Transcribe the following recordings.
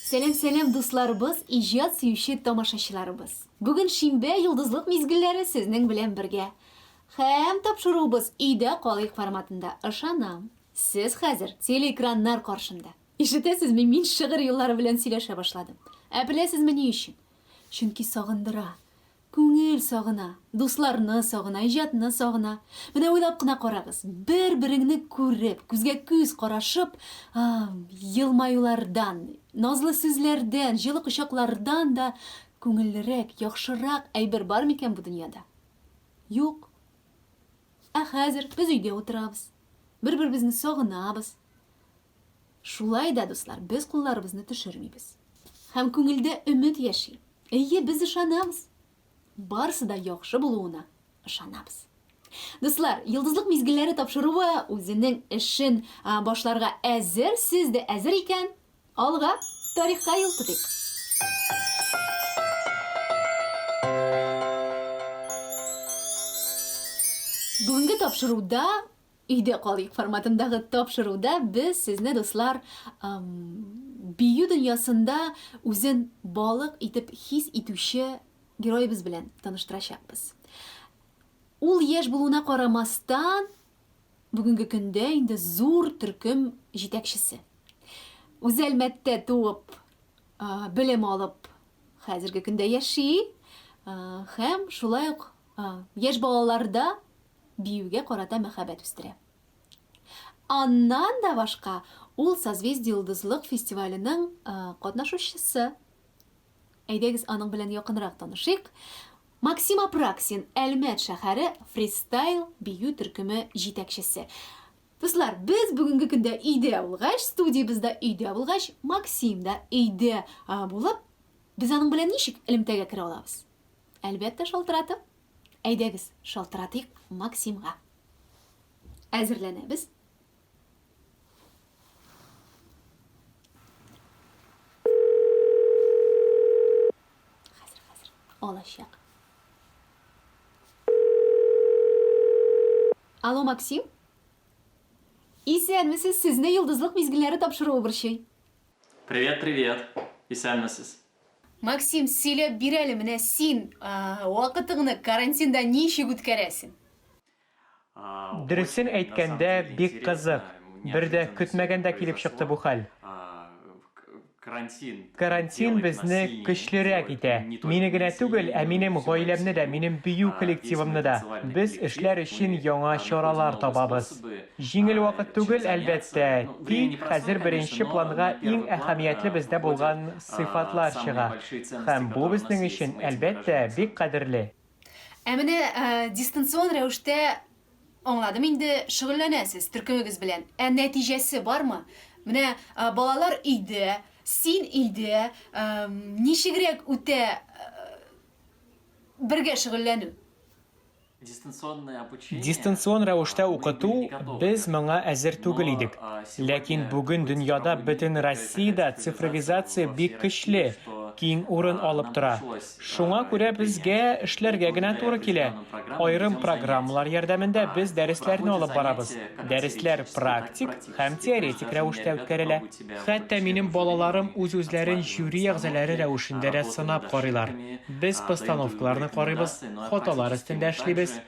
Сәлам, сәлам, дусларыбыз, иҗат сөюче тамашачыларыбыз. Бүген шимбә, йолдызлык мизгелләре сезнең белән бергә. Һәм тапшыруыбыз Өйдә калыйк форматында. Ышанам, сез хәзер телеэкраннар каршында. Ишетәсезме, мин шигырь юллары белән сөйләшә башладым. Ә беләсезме ни өчен? Чөнки сагындыра. Күңел сагына, дусларны сагына, иҗатны сагына. Менә уйлап кына карагыз, бер-береңне күреп, күзгә күз карашып, елмаюлардан, назлы сүзләрдән, җылы кочаклардан да күңеллерәк, яхшырак әйбер бар микән бу дөньяда? Юк. Ә хәзер без өйдә утырабыз. Бер-беребезне сагынабыз. Шулай да, дуслар, без кулларыбызны төшермибез. Һәм күңелдә өмет яши. Әйе, без ышанабыз. Барысы да яхшы булуына ышанабыз. Дуслар, Йолдызлык мизгелләре тапшыруы үзенең эшен башларга әзер, сез дә әзер икән, алга, тарихка юл тотыйк. Бүгенге тапшыруда Өйдә калыйк форматындагы тапшыруда без сезне, дуслар, бию дөньясында үзен балык итеп хис итүче героебыз белән таныштырачакбыз. Ул яшь булуына карамастан, бүгенге көндә инде зур төркем җитәкчесе. Үзе Әлмәттә туып, белем алып, хәзерге көндә яши һәм шулай ук яшь балаларда биюгә карата мәхәббәт үстерә. Аннан да башка, ул Созвездие-Йолдызлык фестиваленең катнашучысы. Әйдәгез, аның белән якынрак танышыйк. Максим Апраксин, Әлмәт шәһәре фристайл бию төркеме җитәкчесе. Дуслар, без бүгенге көндә өйдә булгач, студиябез дә өйдә булгач, Максим да өйдә булып, без аның белән ничек элемтәгә керә алабыз? Әлбәттә, шалтыратып. Әйдәгез, шалтыратыйк Максимга. Әзерләнәбез. Хәзер, хәзер. Алачак. Алло, Максим? Исәнмесез, сезне Йолдызлык мизгелләре тапшыруы борчый. Привет, привет. Исәнмесез. Максим, сөйләп бир әле, менә син вакытыңны карантинда ничек үткәрәсең? Дөресен әйткәндә, бик кызык. Бер дә көтмәгәндә килеп чыкты бу хәл. Карантин безне көчлерәк итә. Мине генә түгел, ә минем гаиләмне дә, минем бию коллективымны да. Без эшләр өчен яңа чаралар табабыз. Җиңел вакыт түгел, әлбәттә, тик хәзер беренче планга иң әһәмиятле бездә булган сыйфатлар чыга. Һәм бу безнең өчен, әлбәттә, бик кадерле. Ә менә дистанцион рәвештә, аңладым инде, шөгыльләнәсез төркемегез белән. Ә нәтиҗәсе бармы? Менә балалар өйдә, син өйдә, ничегрәк үтә бергә шөгыльләнү? Дистанцион рәвештә укыту, без моңа әзер түгел идек. Ләкин бүген дөньяда, бөтен Россиядә цифровизация бик көчле, киң урын алып тора. Шуңа күрә безгә эшләргә генә туры килә. Аерым программалар ярдәмендә без дәресләрне алып барабыз. Дәресләр практик һәм теоретик рәвештә үткәрелә. Хәтта минем балаларым үз-үзләрен жюри әгъзалары рәвешендә дә сынап карыйлар. Без постановкаларны карыйбыз, хаталар өстендә эшлибез,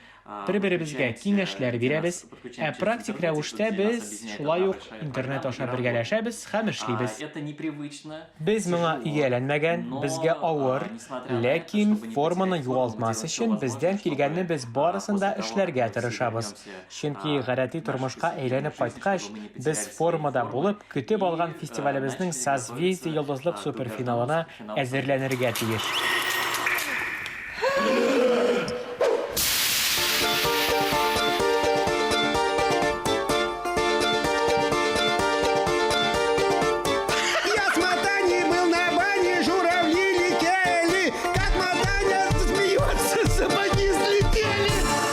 бер-беребезгә киңәшләр бирәбез. Ә практик рәвештә без шулай ук интернет аша бергәләшәбез һәм эшлибез. Без моңа ияләнмәгән, безгә авыр, ләкин форманы югалтмас өчен бездән килгәнне без барысын да эшләргә тырышабыз. Чөнки гадәти тормышка әйләнеп кайткач, без формада булып, көтеп алган фестивалебезнең Созвездие-Йолдызлык суперфиналына әзерләнергә тиеш.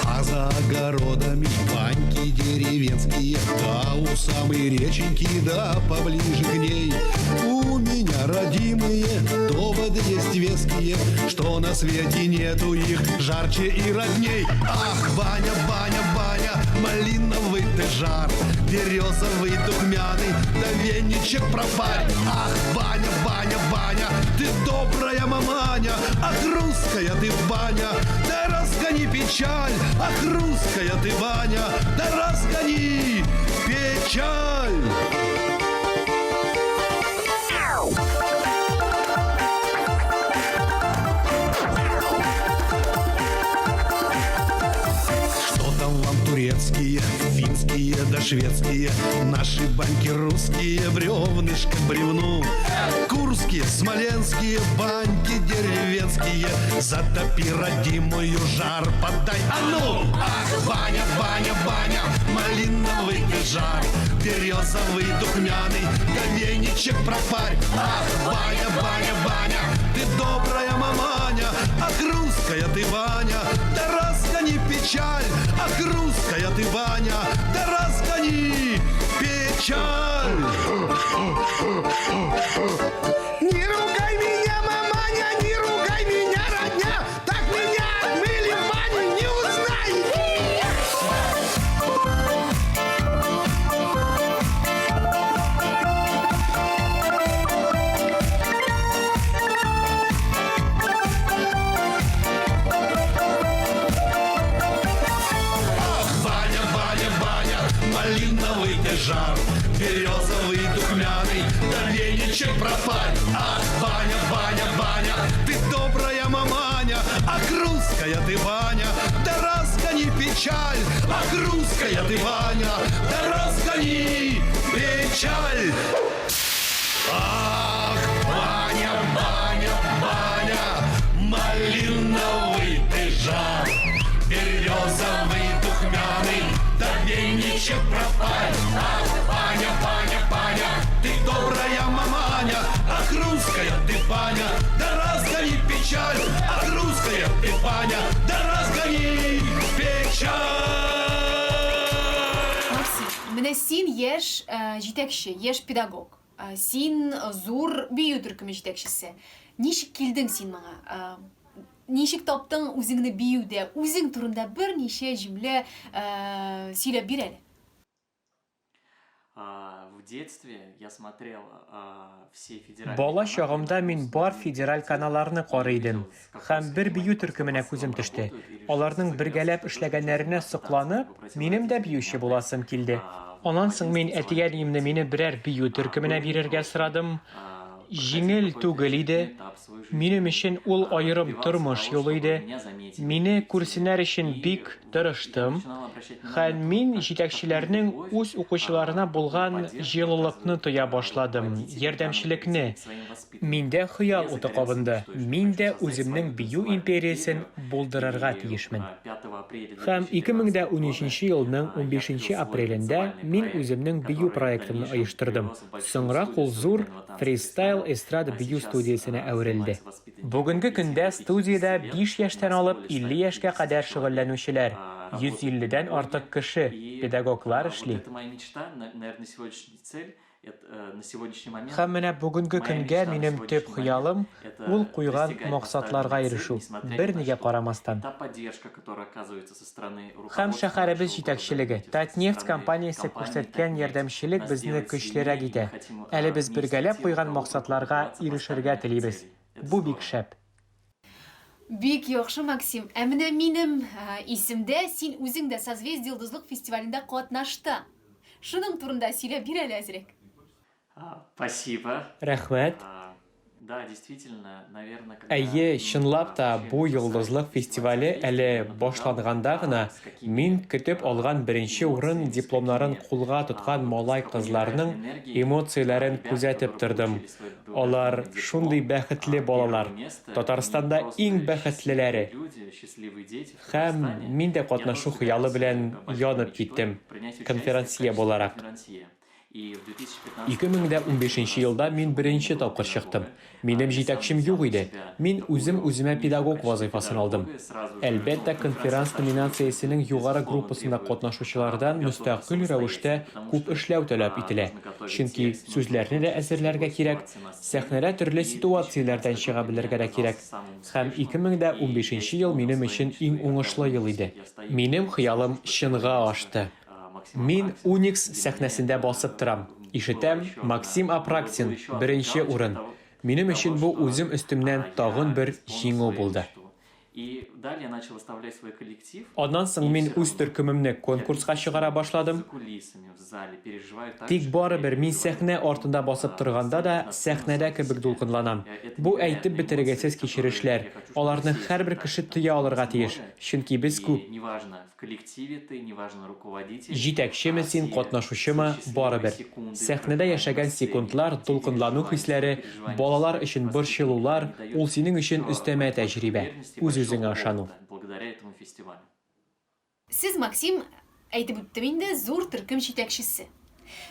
А за огородами баньки деревенские, да у самой реченьки, да поближе к ней. У меня родимые доводы есть веские, что на свете нету их жарче и родней. Ах, баня, баня, баня, малиновый ты жар. березовый духмяный, да веничек пропарь. Ах, баня, баня, баня, ты добрая маманя, ах, русская ты баня, да разгони печаль, ах, русская ты баня, да разгони печаль. Что там вам турецкие, финские да шведские, наши баньки русские, бревнышко бревну. Курские, смоленские, баньки деревенские, затопи родимую жар, подай, а ну! Ах, баня, баня, баня, малиновый ты жар, березовый духмяный, да веничек пропарь. Ах, баня, баня, баня, ты добрая маманя, ах, русская ты баня, да разгони печаль, ах, русская ты баня, да разгони печаль. Не ругай меня, маманя, не ругай меня, родня, так меня отмыли в бане, не узнаете меня. Ах, баня, баня, баня, малиновый ты жар, березовый духмяный, да веничек пропарь. Ах, баня, баня, баня, ты добрая маманя, ах, русская ты баня, да разгони печаль, ах, русская ты баня, да разгони печаль. Ах, баня, баня, баня, малиновый ты жар, березовый духмяный, да веничек пропарь. Ах, баня, баня, баня, ты добрая маманя, ах, русская ты баня, да разгони печаль, ах, русская ты баня, да разгони печаль. Максим, менә син яшь э, җитәкче, яшь педагог. Э, син э, зур бию төркеме җитәкчесе. Ничек килдең син моңа? Э, ничек таптың үзеңне биюдә? Үзең турында берничә җөмлә э, сөйләп бир әле. В детстве я смотрел все федеральные Бала каналы чагымда на мин русском бар языке федераль каналларны и карый идем увидел, с какой һәм бер среди бию моих төркеменә классно күзем төште. работают, и решил Аларның заняться бергәләп художественным эшләгәннәренә танцем, сокланып, попросил минем дә родителей меня биюче отдать буласым килде. в Аннан соң один мин из танцевальных әти-әниемне мине коллективов. берәр бию төркеменә Был бирергә непросто. сорадым. Проходил Җиңел какой-то түгел иде. очередной этап свою Минем жизни, өчен ул аерым добивался тормыш того, юлы чтобы иде. меня заметили Мине в коллективе. күрсеннәр өчен И бик я тырыштым. начинал обращать Һәм внимание на то, мин как, какую җитәкчеләрнең любовь, үз укучыларына какую булган поддержку җылылыкны оказывают тоя башладым, руководители данного ярдәмчелекне. коллектива к своим воспитанникам. Миндә хыял Я уты загорелся кабынды. мечтой, что Мин хочу дә создать үземнең свою бию танцевальную империясен империю. булдырырга И тиешмен. 5 апреля Һәм 2013 года 2013 елның я 15 открыл свой апрелендә танцевальный мин проект, үземнең бию который в проектымны дальнейшем оештырдым. перерос в большую Соңрак ул студию зур современного танца фристайл фристайл. эстрада А бию сейчас студиясенә әверелде. занимаются воспитанники Бүгенге детей көндә до студиядә 50 лет. 5 У яшьтән нас алып всего лишь 50 яшькә 150 кадәр человек шөгыльләнүчеләр, работают 150-дән в артык школе. кеше, И педагоглар вот эшли. это моя мечта, наверное, сегодняшняя цель, это, на сегодняшний момент Һәм менә бүгенге моя көнгә мечта на минем төп сегодняшний момент хыялым это ул куйган достигать максатларга поставленной цели, ирешү, несмотря ни на бернигә что. карамастан. Та поддержка, которая оказывается со стороны Һәм руководства шәһәребез нашего города җитәкчелеге, Альметьевска, со Татнефть стороны компаниясе компании күрсәткән Татнефть ярдәмчелек нас безне делает көчлерәк сильнее, и итә. мы хотим Әле без вместе бергәләп идти куйган к тому, чтобы максатларга добиваться ирешергә поставленных телибез. целей. Это Бу бик здорово. шәп. Бик яхшы, Максим. Ә менә минем э, исемдә син үзең дә Созвездие йолдызлык фестивалендә катнаштың. Шуның турында сөйләп бир әле әзрәк. Спасибо. Рәхмәт. Да, действительно, наверное, когда Әйе, мы чынлап та вообще бу писали йолдызлык фестиваль фестивале «Созвездие», әле я наблюдал, башланганда гына с какими мин көтеп алган беренче урын эмоциями, с дипломнарын какими кулга тоткан вот, с какой малай-кызларның невероятной энергией эмоцияләрен ребят, күзәтеп которые тордым. получили свой Алар долгожданный шундый диплом, бәхетле первое балалар. место, они Татарстанда просто иң счастливые бәхетлеләре. люди, счастливые дети в Һәм Татарстане. мин дә Я катнашу тоже хыялы загорелся белән большой янып мечтой киттем. принять участие в Конферансье качестве буларак. конферансье. И в 2015 году 2015 у нас елда мин вышел беренче группа тапкыр чыктым. педагога. Минем Я сам җитәкчем взял юк на иде. себя Мин үзем такую үземә нишу в педагог качестве вазыйфасын алдым. педагога. Сразу же, ну, Әлбәттә, конферансье конферанс старшего номинациясенең югары безусловно, группасында требует катнашучылардан подготовки мөстәкыйль рәвештә самостоятельно, потому күп что эшләү таләп ителә. нужно готовить Чөнки текст, нужно сүзләрне дә учить әзерләргә любую кирәк, ситуацию на сцене. сәхнәдә төрле И 2015 ситуацияләрдән год чыга для меня белергә дә кирәк. оказался самым Һәм успешным, и я 2015 ел исполнил минем свою өчен мечту, иң я уңышлы ел горжусь, иде. я стою Минем перед хыялым тем, что чынга наконец-то ашты. Мин Уникс сәхнәсендә басып торам. Ишетәм, Максим Апраксин, беренче урын. Минем өчен бу үзем өстемнән тагын бер җиңү булды. Аннан соң мин үз төркемемне конкурска чыгара башладым. Тик барыбер мин сәхнә артында басып торганда да сәхнәдә кебек дулкынланам. Бу әйтеп бетергесез кичерешләр, аларны һәрбер кеше тоя алырга тиеш, чөнки без күп. Җитәкчеме син, катнашучымы, барыбер. Сәхнәдә яшәгән секундлар, дулкынлану хисләре, балалар өчен борчылулар, ул синең өчен өстәмә тәҗрибә, үз-үзеңә ышану. Сез, Максим, әйтеп үттем инде, зур төркем җитәкчесе.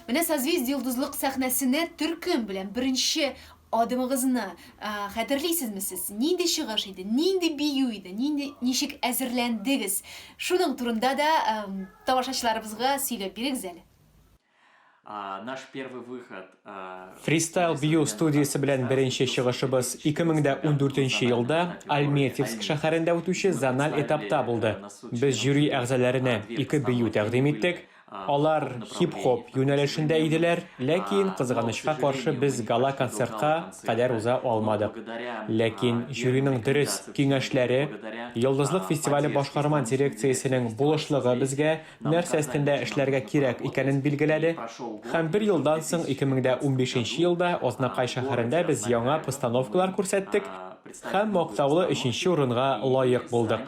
Менә Созвездие-Йолдызлык сәхнәсенә төркем белән беренче адымыгызны хәтерлисезме сез? Нинди чыгыш иде, нинди бию иде, нинди, ничек әзерләндегез? Шуның турында да тамашачыларыбызга сөйләп бирегез әле. Фристайл бию студиясе белән беренче чыгышыбыз 2014 елда Альметьевск шәһәрендә үтүче зональ этапта булды. Без жюри әгъзаләренә ике бию тәкъдим иттек. Алар хип-хоп юнәлешендә иделәр, ләкин, кызганычка каршы, без гала-концертка кадәр уза алмадык. Ләкин жюриның дөрес киңәшләре, Йолдызлык фестивале башкарма дирекциясенең булышлыгы безгә нәрсә өстендә эшләргә кирәк икәнен билгеләде. Һәм бер елдан соң, 2015 елда Азнакай шәһәрендә без яңа постановкалар күрсәттек һәм мактаулы өченче урынга лаек булдык.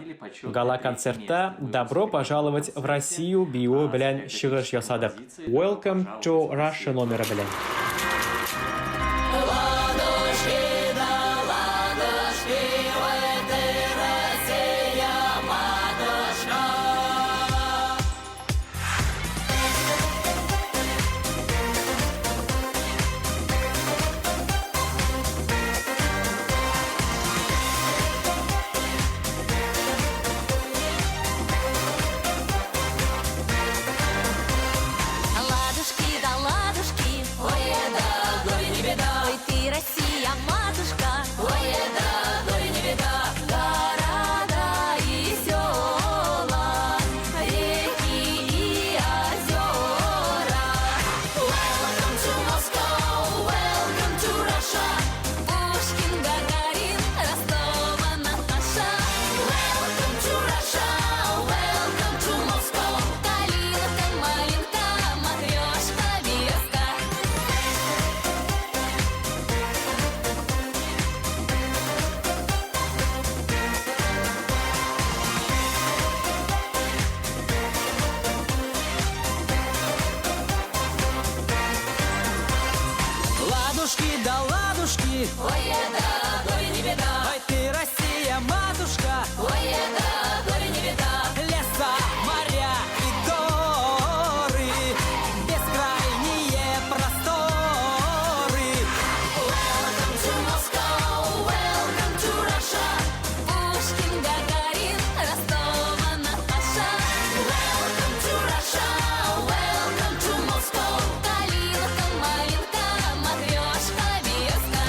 Гала-концертта Добро пожаловать в Россию биюе белән чыгыш ясадык, Welcome to Russia номеры белән. Ладушки да ладушки, ой, да, горе не беда. Ой, ты, Россия, матушка, ой, да, горе не беда. Города и села, реки и озера. Welcome to Moscow, welcome to Russia. Пушкин, Гагарин, Ростова, Наташа. Welcome to Russia, welcome to Moscow. Калинка, малинка, матрешка, березка. Ладушки да ладушки, Ой, да, горе не беда. Ой, ты, Россия, матушка, Ой, да, горе не беда. Леса, моря и горы, бескрайние просторы. Welcome to Moscow, welcome to Russia. Пушкин, Гагарин, Ростова, Наташа. Welcome to Russia, welcome to Moscow. Калинка, малинка, матрешка, березка.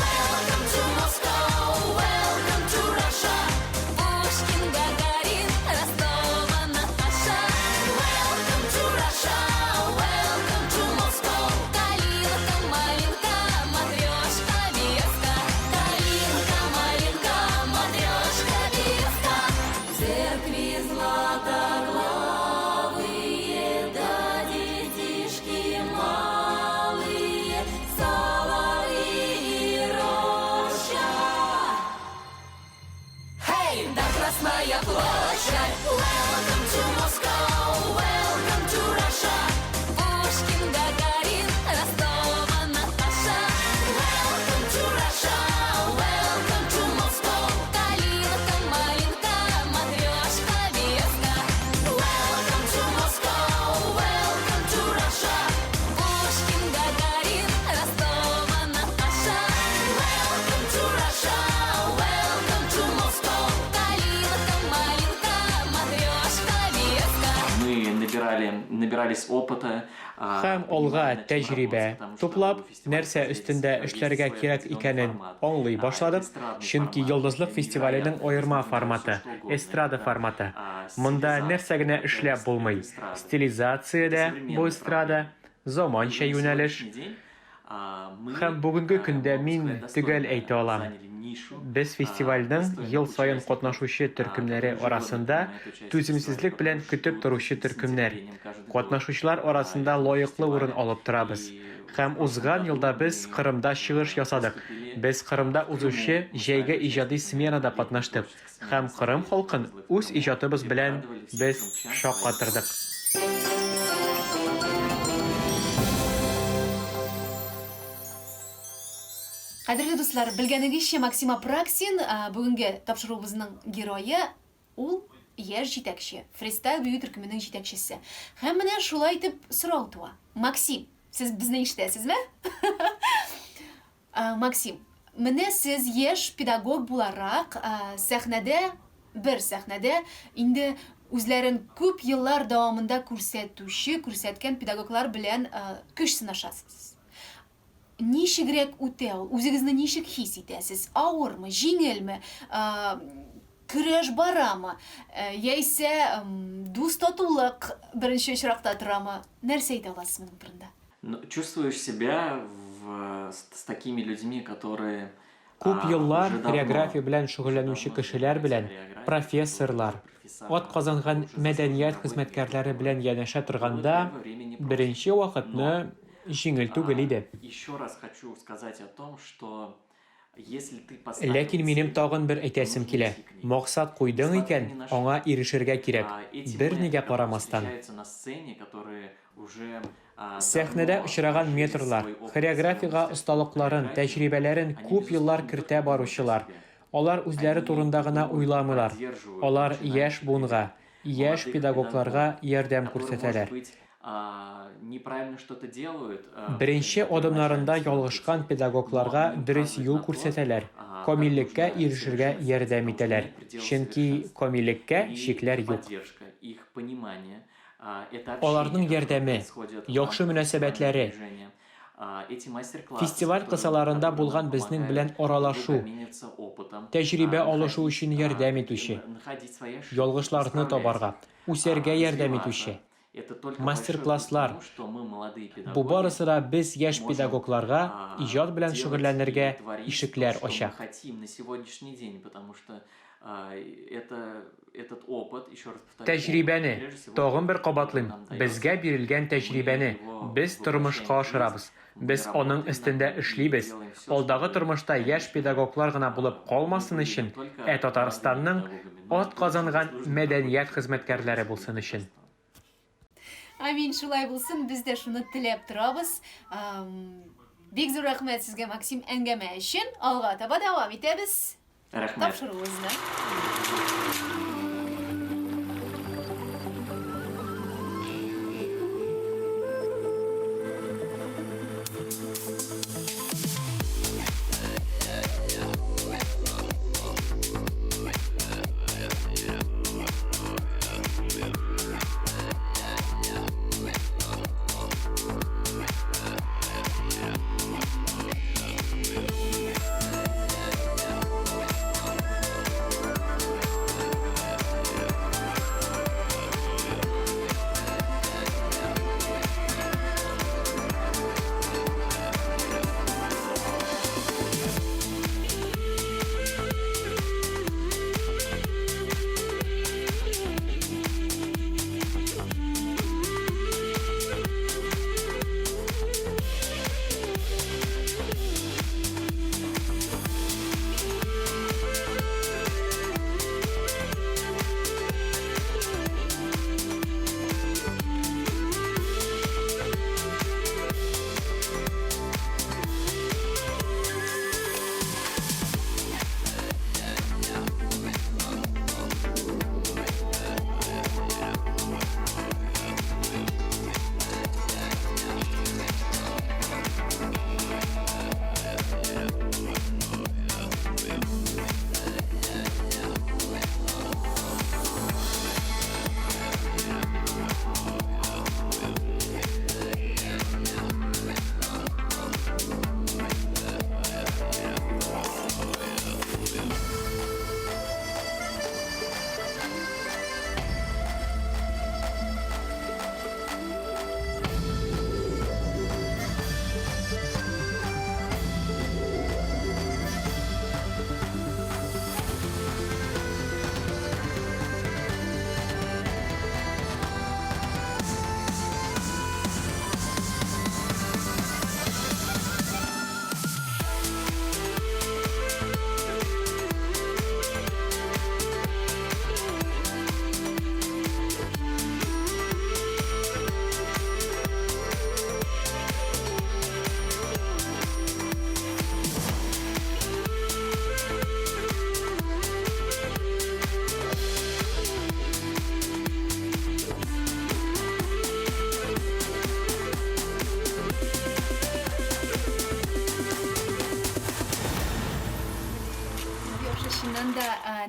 Welcome. Набирались опыта. Һәм алга тәҗрибә туплап, нәрсә өстендә эшләргә кирәк икәнен аңлый башладык, чөнки Йолдызлык фестиваленең аерма форматы, эстрада форматы. Монда нәрсә генә эшләп булмый. Стилизация дә бу эстрада, заманча юнәлеш. Һәм бүгенге көндә мин төгәл әйтә алам, без фестивальнең ел саен катнашучы төркемнәре арасында түземсезлек белән көтеп торучы төркемнәр. Катнашучылар арасында лаеклы урын алып торабыз. Һәм узган елда без Кырымда чыгыш ясадык. Без Кырымда узучы җәйге иҗади сменада катнаштык һәм Кырым халкын үз иҗатыбыз белән без шаккатырдык. Кадерле дуслар, белгәнегезчә, Максим Апраксин, бүгенге тапшыруыбызның герое, ул яшь җитәкче, фристайл бию төркеменең җитәкчесе. Һәм менә шулай итеп сорау туа. Максим, сез безне ишетәсезме? Максим, менә сез яшь педагог буларак сәхнәдә, бер сәхнәдә инде үзләрен күп еллар дәвамында күрсәтүче, күрсәткән педагоглар белән көч сынашасыз. Ничегрәк үтә ул? Үзегезне ничек хис итәсез? Авырмы, җиңелме? Көрәш барамы? Яисә дус-татулык беренче очракта торамы? Нәрсә әйтә аласыз моның турында? Чувствуешь себя в с такими людьми, которые Күп еллар хореография белән шөгыльләнүче кешеләр белән, профессорлар, атказанган мәдәният хезмәткәрләре белән янәшә торганда, беренче вакытны җиңел түгел иде. Ләкин минем тагын бер әйтәсем килә, максат куйдың икән, аңа ирешергә кирәк, бернигә карамастан. Сәхнәдә очраган метрлар, хореографиягә осталыкларын, тәҗрибәләрен күп еллар кертә баручылар, алар үзләре турында гына уйламыйлар, алар яшь буынга, яшь педагогларга ярдәм күрсәтәләр. Беренче адымнарында ялгышкан педагогларга дөрес юл күрсәтәләр, камиллеккә ирешергә ярдәм итәләр, чөнки камиллеккә чикләр юк. Аларның ярдәме, яхшы мөнәсәбәтләре, фестиваль кысаларында булган безнең белән аралашу, тәҗрибә алышу өчен ярдәм итүче, ялгышларны табарга, үсәргә ярдәм итүче мастер-класслар, бу барысы да без яшь педагогларга иҗат белән шөгыльләнергә ишекләр ача. Тәҗрибәне, тагын бер кабатлыйм, безгә бирелгән тәҗрибәне без тормышка ашырабыз, без аның өстендә эшлибез, алдагы тормышта яшь педагоглар гына булып калмасын өчен, ә Татарстанның атказанган мәдәният хезмәткәрләре булсын өчен. Амин, шулай булсын, без дә шуны теләп торабыз. Бик зур рәхмәт сезгә, Максим, әңгәмә өчен. Алга таба дәвам итәбез. Рәхмәт. Тапшыруыбызны.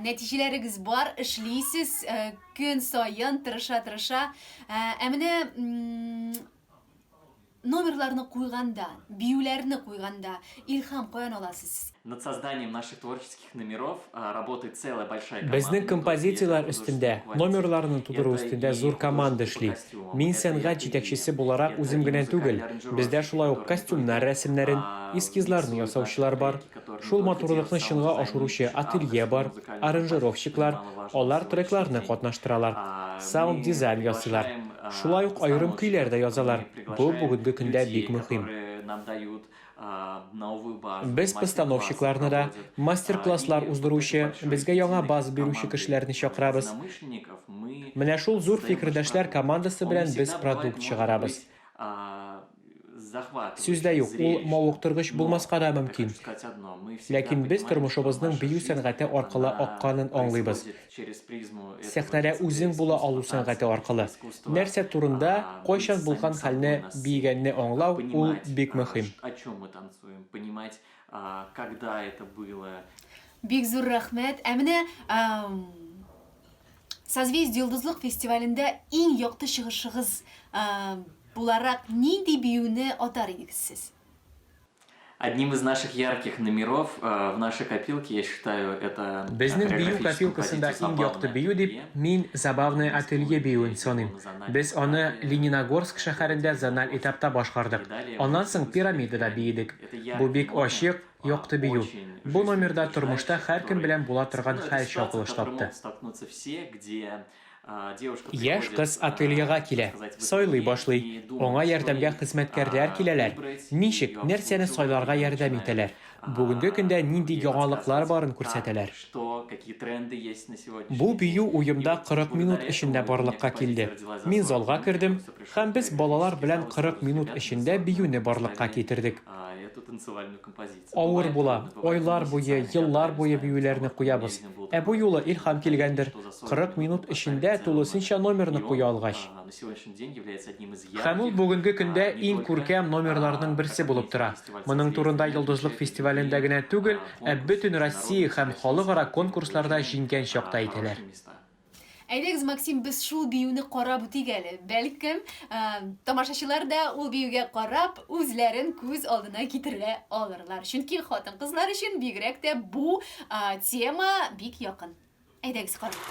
Нәтиҗәләрегез бар, эшлисез, көн саен тырыша-тырыша. Ә менә номерларны куйганда, биюләрне куйганда илһам каян аласыз сез? Над созданием наших творческих номеров работает целая большая команда. Безнең композицияләр өстендә, номерларны тудыру өстендә зур команда эшли. Мин сәнгать җитәкчесе буларак үзем генә түгел, бездә шулай ук костюмнар рәсемнәрен, эскизларны ясаучылар бар. Шул матурлыкны чынга ашыручы ателье бар, аранжировщиклар, алар трекларны катнаштыралар, саунд-дизайн ясыйлар. Шулай ук аерым көйләр дә язалар, бу бүгенге көндә бик мөһим. Без постановщикларны да, мастер-класслар уздыручы, безгә яңа база бирүче кешеләрне чакырабыз. Менә шул зур фикердәшләр командасы белән без продукт чыгарабыз. Сүз дә юк, ул мавыктыргыч булмаска да мөмкин. Ләкин без тормышыбызның бию сәнгате аркылы акканын аңлыйбыз. Сәхнәдә үзең була алу сәнгате аркылы. Нәрсә турында, кайчан булган хәлне биегәнне аңлау, ул бик мөһим. Бик зур рәхмәт. Ә менә Созвездие Йолдызлык фестивалендә иң якты чыгышыгыз буларак нинди биюне атар идегез сез? Одним из наших ярких номеров в нашей копилке, я считаю, это Безнең бию копилкасында иң якты бию дип, мин Забавное ателье биюен саныйм. Без аны Лениногорск шәһәрендә зональ этапта башкардык. Аннан соң Пирамидада биедек. Бу бик ачык, Якты бию. Бу номерда тормышта һәркем белән була торган хәл чагылыш тапты. Яшь кыз ательега килә, сайлый башлый. Аңа ярдәмгә хезмәткәрләр киләләр, ничек, нәрсәне сайларга ярдәм итәләр, бүгенге көндә нинди яңалыклар барын күрсәтәләр. Бу бию уемда 40 минут эчендә барлыкка килде. Мин залга кердем, һәм без балалар белән 40 минут эчендә биюне барлыкка китердек. Авыр була, айлар буе, еллар буе биюләрне куябыз. Ә бу юлы илһам килгәндер, 40 минут эчендә тулысынча номерны куя алгач. Һәм ул бүгенге көндә иң күркәм номерларның берсе булып тора. Моның турында Йолдызлык фестивалендә генә түгел, ә бөтен Россия һәм халыкара конкурсларда җиңгән чакта әйтәләр. Әйдәгез, Максим, без шул биюне карап үтик әле. Бәлкем, тамашачылар да ул биюгә карап, үзләрен күз алдына китерә алырлар. Чөнки хатын-кызлар өчен бигрәк тә бу тема бик якын. Әйдәгез, карыйк.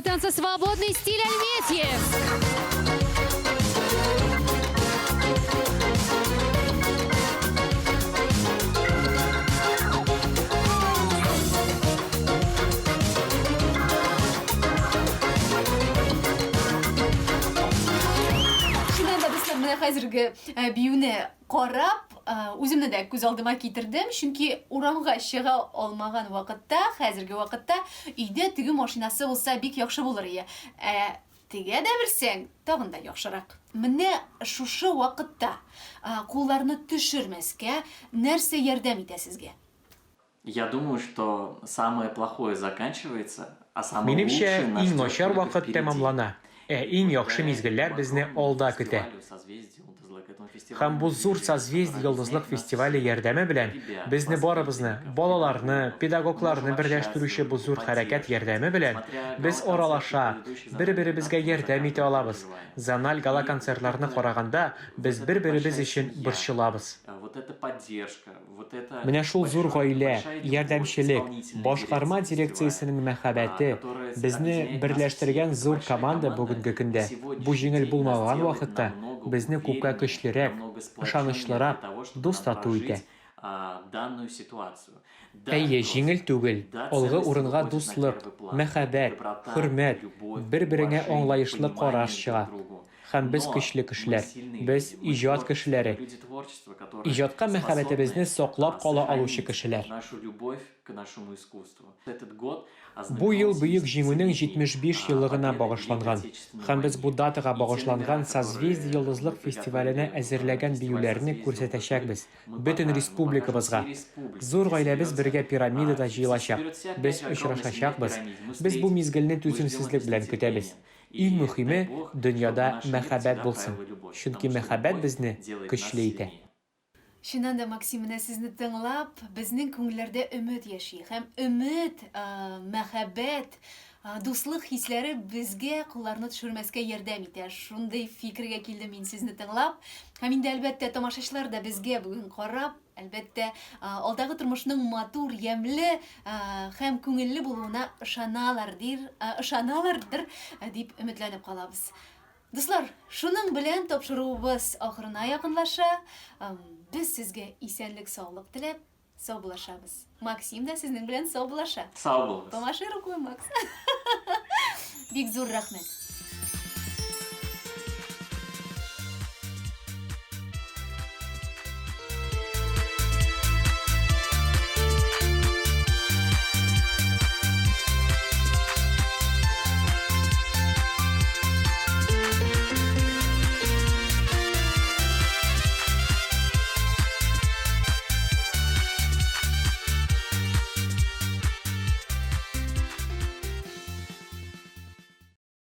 школа танца «Свободный стиль Альметьевск». Чыннан да, дуслар, менә хәзерге э, биюне карап, э, үземне дә күз алдыма китердем, чөнки урамга чыга алмаган вакытта, хәзерге вакытта өйдә тегү машинасы булса бик яхшы булыр ие. Ә тегә дә белсәң, тагын да яхшырак. Менә шушы вакытта э, кулларны төшермәскә нәрсә ярдәм итә сезгә? Я думаю, что самое плохое заканчивается, а самое Минемчә, лучшее нас иң ждет начар только вакыт впереди. тәмамлана, ә иң яхшы мизгелләр безне алда көтә. Һәм бу зур Созвездие йолдызлык фестивале ярдәме белән безне барыбызны, балаларны, педагогларны берләштерүче бу зур хәрәкәт ярдәме белән без аралаша, бер-беребезгә ярдәм итә алабыз. Зональ гала-концертларны караганда, без бер-беребез өчен борчылабыз. Менә шул зур гаилә, ярдәмчелек, башкарма дирекциясенең мәхәббәте, безне берләштергән зур команда бүгенге көндә, бу җиңел булмаган вакытта, безне күпкә көчлерәк, ышанычлырак, дус-тату итә. Әйе, җиңел түгел, алгы урынга дуслык, мәхәббәт, хөрмәт, бер-береңә аңлаешлы караш чыга. Һәм без көчле кешеләр, без иҗат кешеләре, иҗатка мәхәббәтебезне саклап кала алучы кешеләр. Бу ел Бөек Җиңүнең 75 еллыгына багышланган. Һәм без бу датага багышланган Созвездие-Йолдызлык фестиваленә әзерләгән биюләрне күрсәтәчәкбез, бөтен республикабызга. Зур гаиләбез бергә пирамидада җыелачак, без очрашачакбыз, без бу мизгелне түземсезлек белән көтәбез. Иң мөһиме, дөньяда мәхәббәт булсын, чөнки мәхәббәт безне көчле итә. Чыннан да, Максим, менә сезне тыңлап, безнең күңелләрдә өмет яши. Һәм өмет, мәхәббәт, дуслык хисләре безгә кулларны төшермәскә ярдәм итә. Шундый фикергә килдем мин сезне тыңлап. Һәм инде, әлбәттә, тамашачылар да безгә бүген карап, Әлбәттә, алдагы тормышның матур, ямьле һәм күңелле булуына ышаналар дир, ышаналардыр дип өметләнеп калабыз. Дуслар, шуның белән тапшыруыбыз ахырына якынлаша. Без сезгә исәнлек-саулык теләп, саубуллашабыз. Максим да сезнең белән саубуллаша. Сау булыгыз. Помаши рукой, Макс. Бик зур рәхмәт.